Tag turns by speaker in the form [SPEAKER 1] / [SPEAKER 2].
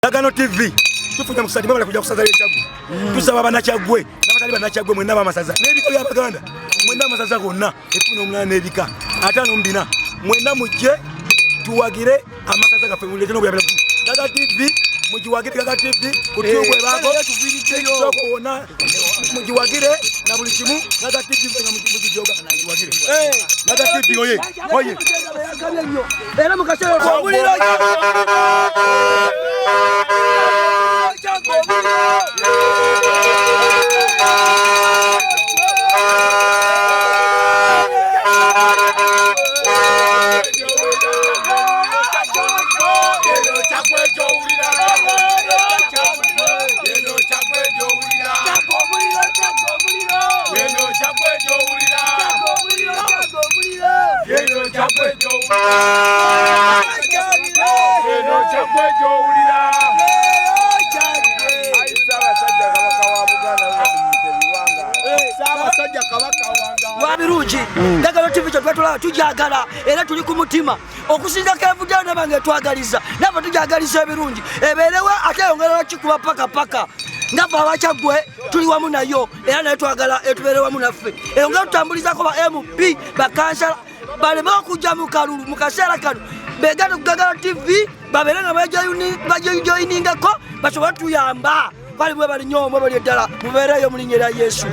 [SPEAKER 1] Ndagaano TV tufunye mukisa tibabala kujja kusaza ly'Ekyaggwe. Tusaba Bannakyaggwe n'abatali Bannakyaggwe mwenna ab'amasaza n'ebika by'Abaganda mwenna amasaza gonna 18 n'ebika 54 mwenna mujje tuwagire amasaza gaffe muleete n'obuyambi. Gaga TV mugiwagire, Gaga TV ku tube ebaako TikTok wonna mugiwagire na buli kimu. Gaga TV nga mugijoga mugiwagire. Gaga TV oye oye.
[SPEAKER 2] Era mu kaseera omuliro Wabirungi. Ndagano TV kyetwatulaba tujagala era tuli ku mutima okusinza kevuddeyo naba nga etwagaliza naffe tujagaliza ebirungi ebeerewo ate eyongera kikuba paka paka ngaffe Abakyaggwe tuli wamu nayo era naye twagala etubeere wamu naffe eyongera tutambulizako ba MP, bakansala baleme okujja mu kalulu mu kaseera kano begate ku Gagala TV babeere nga bajoyiningako basobole tuyamba. Bali mwe bali nnyo mwe bali eddala mubeereyo mu linnya erya Yesu.